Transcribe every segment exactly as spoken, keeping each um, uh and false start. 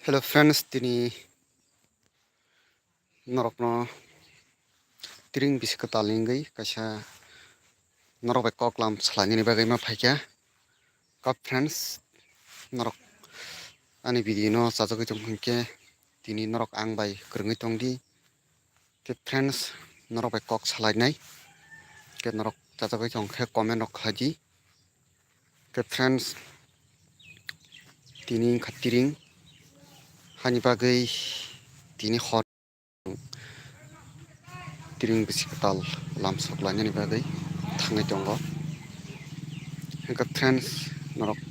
Hello friends, tini norokno tiring bisi kwtal wngwi kaisa norok bai koklam salainani bagwi ma phaikha. Kok friends, norok ani video no chajagwi tong khe tini norok ang bai kwrwngwi tongdi. Khe friends, norok bai kok salainai. Khe norok chajagwi tong khe comment rok khlai di. Khe friends, tini wngkha tiring, hani bagwi tini hor tiring bisi kwtal lam sok lainani bagwi thangwi tongo. Hwnkhe friends, norok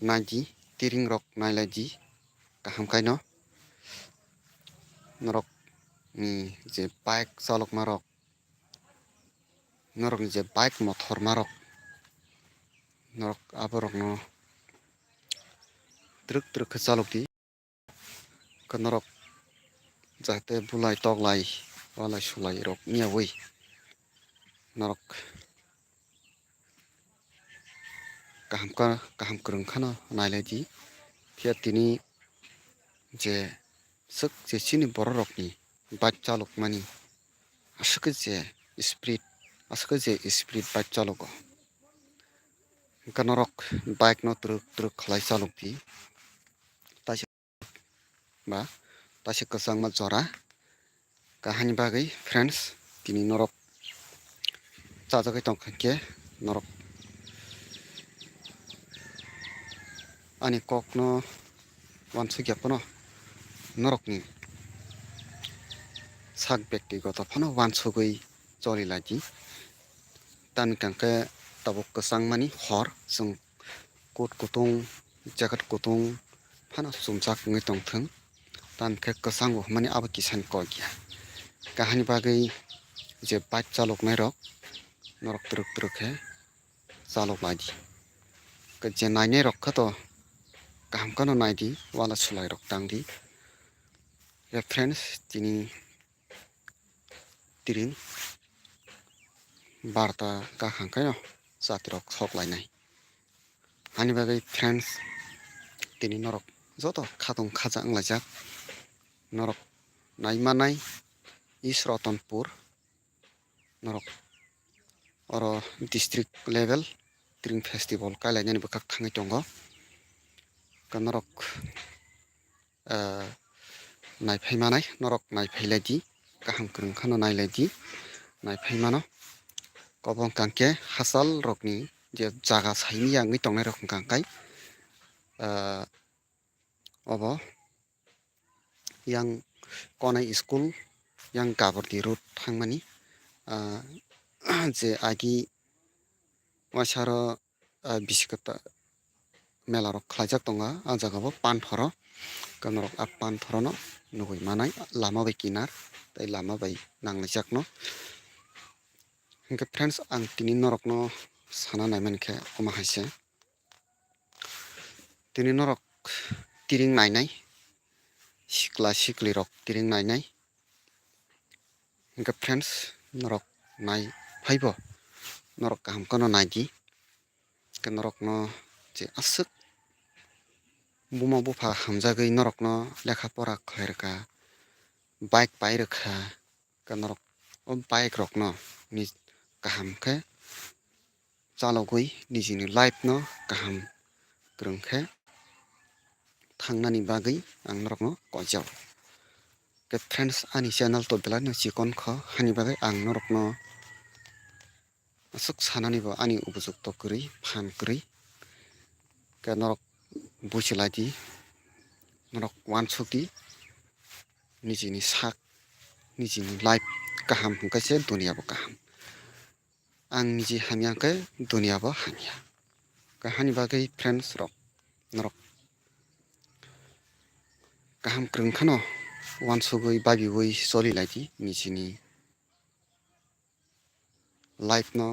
nai di, tiring rok nai lai di, kaham khaino norok ni je bike chalokma rok, norok ni je bike mothor ma rok, norok abo rok no twrwk twrwk khe chalok di. Khe norok jahate bulai toklai, walai sulai rok wngyawi norok kaham kha, kaham kwrwng khano nai lai di. Phiya tini je swk je chini borok rokni bike chalok mani aswk je speed, aswk je speed bike chalogo. Hwnkhe norok bike no twrwk twrwk khlai chalok di. Taisa ba taisa kwchangma jora. Kahani bagwi friends, tini norok chajagwi tongkha khe norok ani kokno wansukya phano norokni sak bektigoto phano wansugwi choli lai di. Tamni hwnkhe tabuk kwchangmani hor, chwng coat kutung, jacket kutung phano chumjak wngwi tongthwng. Tamni khe kwchango hwnmani abo kisani kok ya. Kahani bagwi je bike chaloknai rok norok twrwk twrwk khe chalok lai di. Khe je nainai rok khe to kaham kheno nai di, wala sulai rok tang di. Khe friends, tini tiring barta kakhang khe no chati rok sok lainai. Hani bagwi friends, tini norok joto khatung khaja wnglaijak. Norok nai manai East Ratanpur, norok oro district level tiring festival kailainani bwkhak thangwi tongo. Khe norok ah, naiphai manai, norok naiphai lai di, kaham kwrwng khano nai lai di, naiphai mano. Obo hwnkha khe hachal rokni je jaga saimanya wngwi tongnai rok hwnkha khe, ah, obo yang konai school, yang Gabordi road thangmani, ah, je agi waisaro ah, bisi kwtal mela rok khlaijak tongo. Ah jaga o panthoro, norok ah panthoro no nugwi manai lama bai kinar tei lama bai nanglaijak no. Hwnkhe friends, ang tini norok no sana nai mankhe omo hai se, tini norok tiring nainai, sikla sikli rok tiring nainai. Hwnkhe friends, norok nai phaibo, norok kaham kheno nai di. Khe norokno je aswk buma bupha hamjagwi norokno lekha pora khlai rwkha, bike pai rwkha, khe norok o bike rokno ni kaham khe chalogwi nijini life no kaham kwrwng khe thangnani bagwi ang norokno koijao. Khe friends, ani channel to belai no chikon kho, hani bagwi ang norokno aswk sanani bo ani ubujukto kwrwi, phan kwrwi. Khe norok buchilai di, norok uansuk di, nijini sak, nijini life kaham hwnkhe se dunia bo kaham. Ang niji hamya hwnkhe dunia bo hamya. Khe hani bagwi friends rok, norok kaham kwrwng kheno uansugwi babiwi choli lai di nijini life no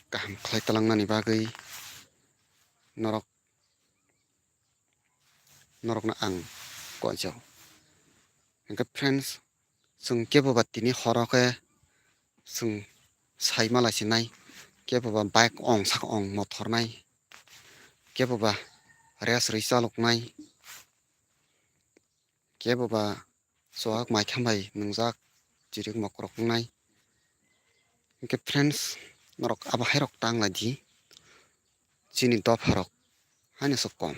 kaham khlai twlangnani bagwi norok, norokno ang koijao. Hwnkhe friends, chwng kebo ba tini horo khe chwng sai ma lai sinai, kebo ba bike ong saka ong mothor nai, kebo ba rest rwi chaloknai, kebo ba chuak maitham bai nwngjak chirik mokrok wngnai. Hwnkhe friends, norok abo hairok tang lai di, chini dopharok haino se kom.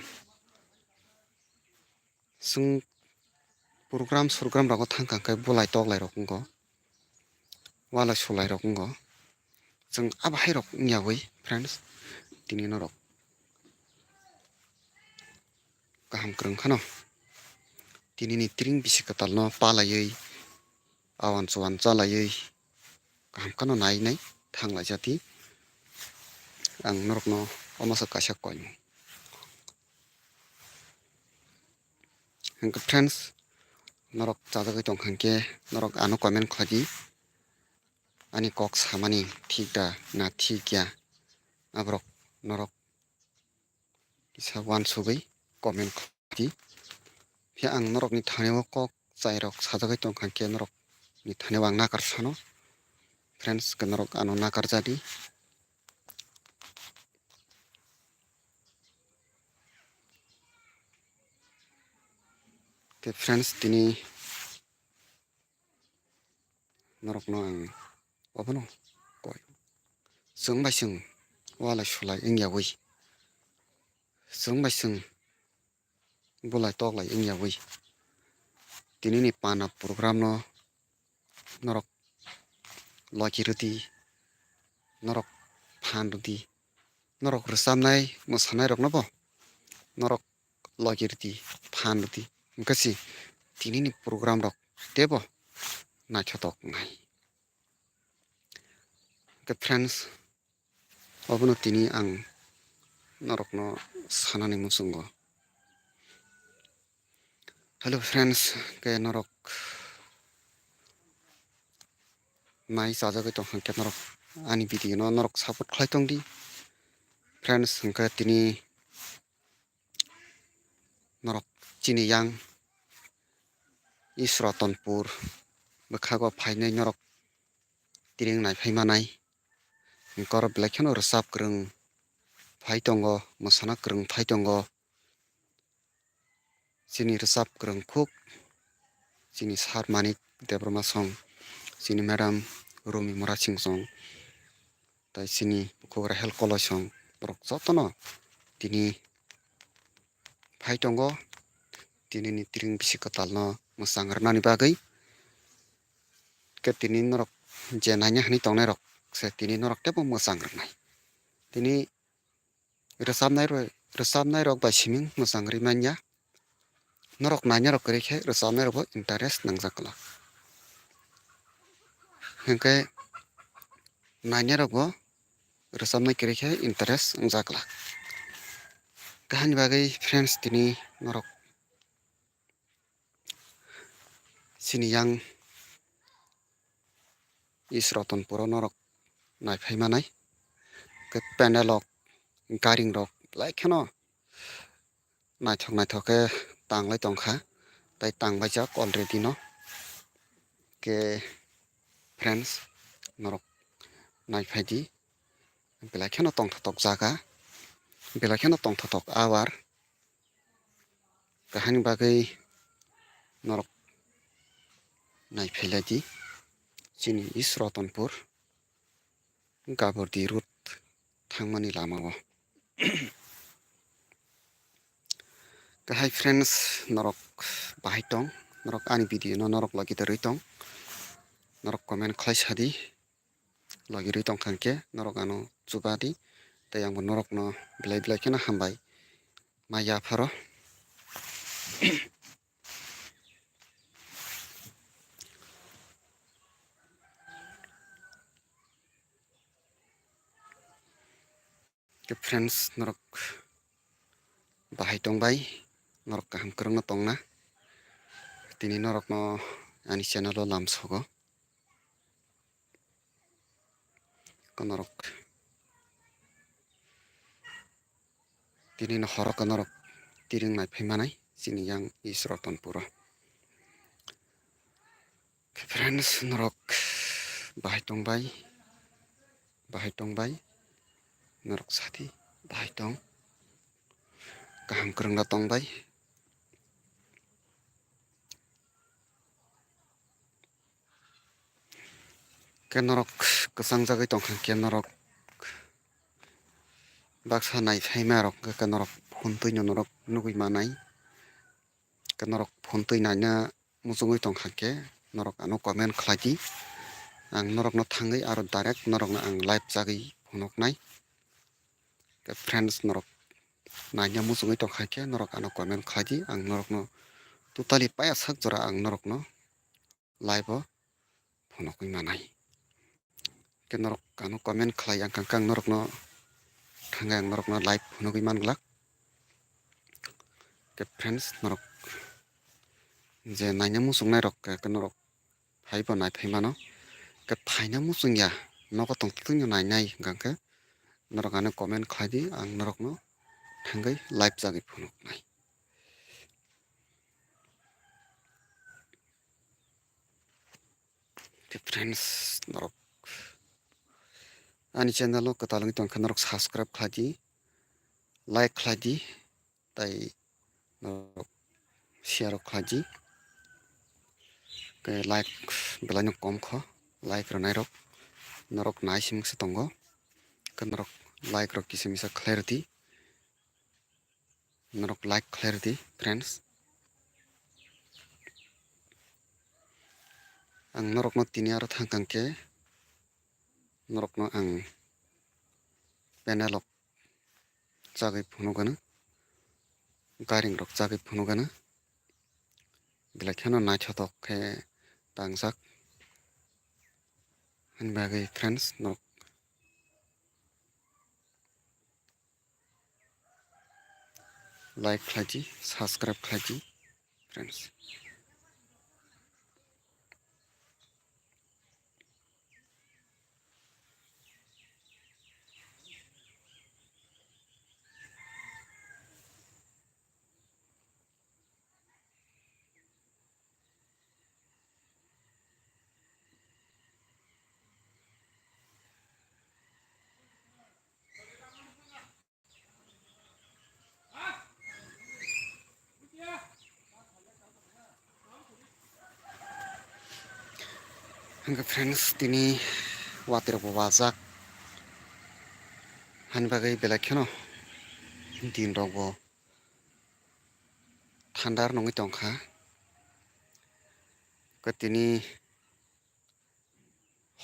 Chwng program sorgram rogo thang kha khe bulai toklai rok wngo, walai sulai rok wngo. Chwng abo hai rok wngya wi friends, tini norok kaham kwrwng khano, tini ni tring bisi kwtal no palaiwi awan chuan chalaiwi kaham khano nai nai thang lai jati. Ang norok no omo se kaisa koi. Hwnkhe friends, norok chajagwi tongkha hwnkhe norok ano comment khlai di. Ani kok samani thik da na thik ya, aborok norok kisa uansugwi comment khlai di. Phiya ang norokni thani o kok chairok sajagwi tongkha hwnkhe norokni thani o ang nakar sano. Friends, khe norok ano nakar jadi. Tei friends, tini norokno ang obono koi. Chwng bai chwng walai sulai wngya wi. Chwng bai chwng bulai toklai wngya wi. Tini ni pana program no norok loki rwdi, norok phan rwdi, norok rwchabnai mwsanairokno bo norok logi rwdi, phan rwdi. Hwnkhe se tini ni program rok teibo naithotok wngnai. Hwnkhe friends, obono tini ang norokno sanani muchungo. Hello friends, khe norok nai chajagwi tongkha hwnkhe norok ani video no norok support khlai tongdi. Friends, hwnkhe tini norok chini yang East Ratanpur bwkhago phainai norok tiring naiphai manai. Hwnkhe oro belai kheno rwchap kwrwng phai tongo, mwsana kwrwng phai tongo. Chini rwchap kwrwng khuk, chini sir Manik Debbarma song, chini madam Rumi Murasing song, tai chini bukhuk Rahel Koloi song, borok jotono tini phai tongo, tini ni tiring bisi kwtal no mwchang rwnani bagwi. Khe tini norok je nanya hwnwi tongnai rok se tini norok teibo mwchang rwnai. Tini rwchapnai rok, rwchapnai rok bai siming mwchang rwi manya. Norok naina rok kwrwi khe rwchapnai rokbo interest nangjak glak. Hwnkhe naina rokbo rwchapnai kwrwi khe interest wngjak glak. Kahini bagwi friends tini norok chini yang East Ratanpuro norok naiphai manai. Khe pandal rok, garing rok belai kheno naithok naithok khe tanglai tongkha, tai tangbaijak already no. Khe friends, norok naiphai di, belai kheno tongthotok jaga, belai kheno tongthotok awar. Kahini bagwi norok naiphai lai di, chini East Ratanpur Gabordi road thangmani lama o. Khe hai friends, norok bahai tong, norok ani video no norok logi rwi tong, norok comment khlai sadi. Logi rwi tongkha hwnkhe norok ano chuba di, tei angbo norokno belai belai kheno hambai ma yapharo. Khe friends, norok bahai tongbai, norok kaham kwrwngno tongna, tini norokno ani channel o lamsogo. Norok tini no horo khe norok tiring naiphai manai chini yang East Ratanpuro. Khe friends, norok bahai tongbai, bahai tongbai, norok sadi bahai tong. kaham kwrwngno tongbai. Khe norok kwchangjagwi tongkha khe norok baksa naiphaima rok khe norok phone twino norok nugwi manai. Khe norok phone twi naina muchungwi tongkha khe norok ano comment khlai di. Ang norokno thangwi aro direct norokno ang live chagwi phunuknai. Khe friends, norok naina muchungwi tongkha khe norok ano comment khlai di. Ang norokno totally paya sak jora ang norokno live o phunukwi manai. Khe norok ano comment khlai ang kang kang norokno thangwi ang norokno live phunukwi manglak. Khe friends, norok je naina muchungnai rok khe norok phaibo naiphaimano. Khe phaina muchungya nogo tongtwino nainai hwnkha khe norok ano comment khlai di, ang norokno thangwi live chagwi phunuknai. Khe friends, norok ani channel o kwtal wngwi tongkha norok subscribe khlai di, like khlai di, tai norok share rok khlai di. Khe like belai no kom kho, like rwnai rok norok nai simung se tongo. Khe norok like rok kisa misa khlai rwdi. Norok like khlai rwdi, friends. Ang norokno tini aro thang kang khe norokno ang panel rok chagwi phunukgwno, gairing rok chagwi phunukgwno. Belai kheno naithotok khe tangjak. Ani bagwi friends, norok like khlai di, subscribe khlai di, friends. Hwnkhe friends, tini watwi rok bo wajak, hani bagwi belai kheno din rok bo thanda nungwi tongkha. Khe tini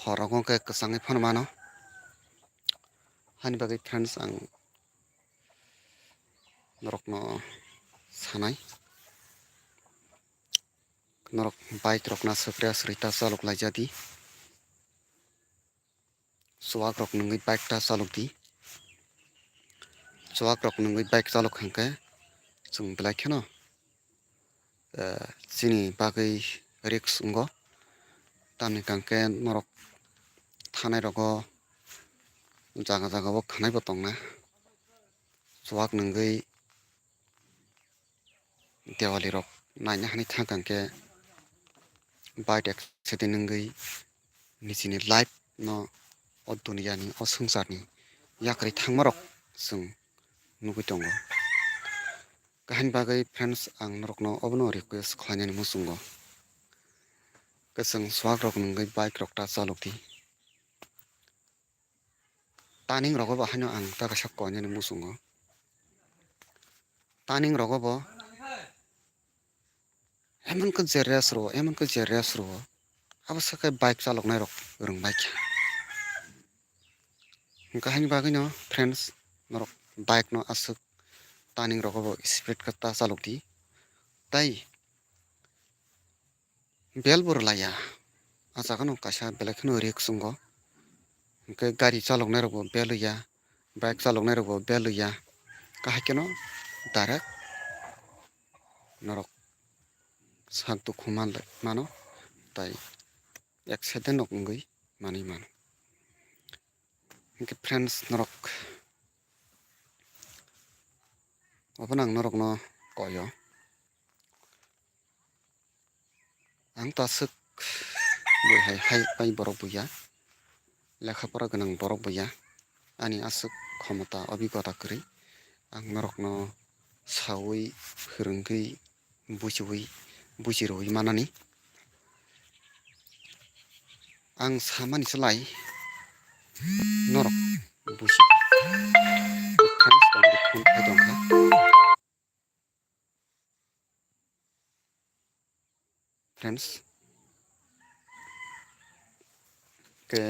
hor rogo khe kwchangwi phano mano. Hani bagwi friends, ang norokno sanai, norok bike rok na swkre aswrwi ta chalok laijadi. Chuwak rok nungwi bike ta chalok di. Chuwak rok nungwi bike chalok hwnkhe chwng belai kheno, eh, chini bagwi risk wngo. Tamni hwnkhe norok thanai rogo jaga jaga o khwnai bo tongna. Chuwak nungwi Diwali rok naina hani thang kang khe bike accident wngwi nichini life no o duniya ni, o swngchar ni yakarwi thangma rok chwng nugwi tongo. Kahini bagwi friends, ang norokno obono request khlainani muchungo, kwchwng chuwak rok nungwi bike rok ta chalok di. Turning rogo bo haino ang ta kaisa koinani muchungo. Turning rogo bo emon khe je race rwo, emon khe je race rwo, abo se khe bike chaloknai rok rwngbai kha. Hwnkhe haini bagwino friends, norok bike no aswk turning rogo bo speed khe ta chalok di. Tai bel bo rwlaiya. Ah jaga no kaisa belai kheno risk wngo. Hwnkhe gari chaloknai rok bo bel ya, bike chaloknai rok bo bel ya. Kahai kheno direct norok sak dukhu man le mano, tai accident rok wngwi manwi mano. Hwnkhe friends, norok obono ang norokno koyo. Ang to aswk bui hai hai pai borok buya, lekha pora gwnang borok buya, ani aswk khomota obigota kwrwi ang norokno sawi, phwrwngwi, buchiwi, buchirwi manani. Ang samani slai norok buchi. Friends, tongwi phone khai tongkha. Friends, ke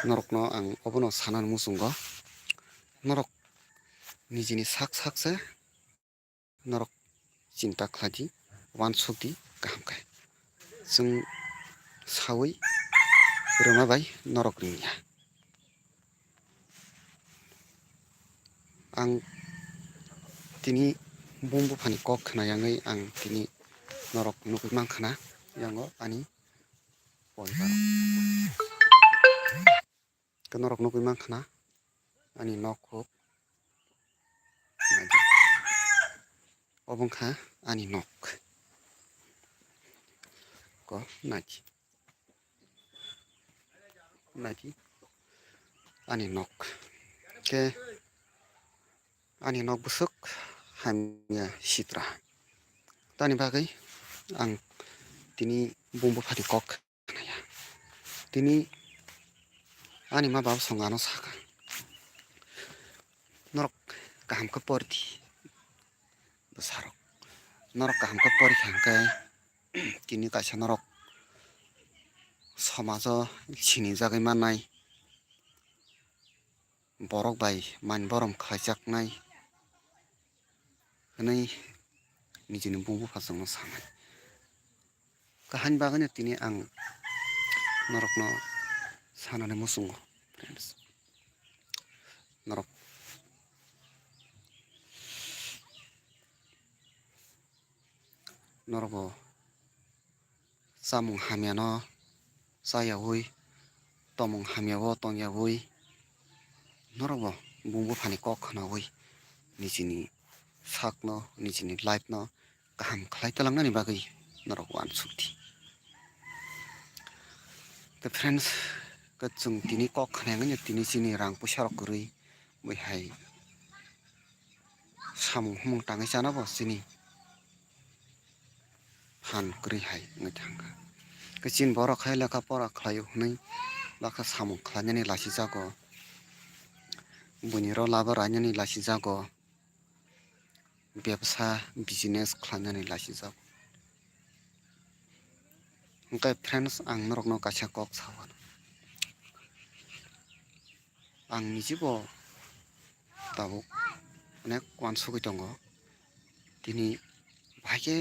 norokno ang obono sanani muchungo, norok nijini sak sak se norok chinta khlai di, uansuk di, kaham khe. Chwng sawi rwma bai norok ringya. Ang tini bumbuphani kok khna yangwi ang tini norok nugwi mankha na yango ani poribar. Khe norok nugwi mankha na ani nok huk. Obo wngkha ani nok. Ko nai. Naidi ani nok. Khe ani nok bwswk hamya sitra. Tani bagwi ang tini bumbuphani kok khnaya. Tini ani ma baba song ano sakha. Norok kaham khe pori di. Bwsarok. Norok kaham khe pori kha hwnkhe tini kaisa norok somajo sinijagwi mannai, borok bai man borom khlaijaknai hwnwi nijini bumbuphasongno sanai. Kaham bagwino tini ang norokno sanani muchungo, friends. Norok, norokbo chamung hamyano chayawi, tomung hamyao tongyawi, norokbo bumbuphani kok khnawi nijini sakno, nijini life no kaham khlai twlangnani bagwi norok uansuk di. Tei friends, khe chwng tini kok khna yangwi tini chini rang puisa rok kwrwi bai hai samung humung tangwi chana bo chini phan kwrwi hai wngwi thangkha. Khe chini borok hai lekha pora khlaio hwnwi bakha samung khlainani lasijago, buini rw labo rainani lasijago. Bebsa business khlainani lasijago. Hwnkhe friends, ang norokno kaisa kok sao. Ang nijibo tabuk onek uansugwi tongo. Tini bahai khe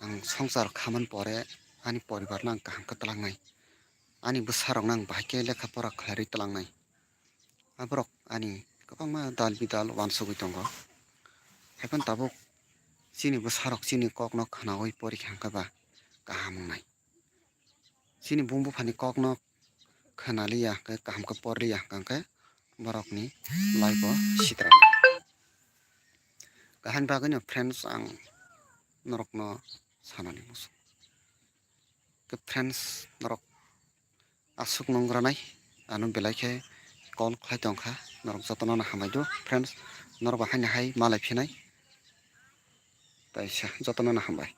ang swngchar khamani pore ani poribarno ang kaham khe twlangnai. Ani bwsarokno ang bahai khe lekha pora khlairwi twlangnai. Aborok ani kwbangma dal bidal uansugwi tongo. Haiphano tabuk chini bwsarok chini kokno khnaui porikha hwnkhe ba kaham wngnai. Chini bumbuphani kokno khwnaliya hwnkhe, kaham khe porliya hwnkhe borokni life o sitra. Kaham bagwino friends ang norokno sanani muchung. Khe friends, norok aswk nung granai, ano belai khe call khlai tongkha, norok jotono no hambai do friends, norok bo haino hai malai phinai, taisa jotono no hambai.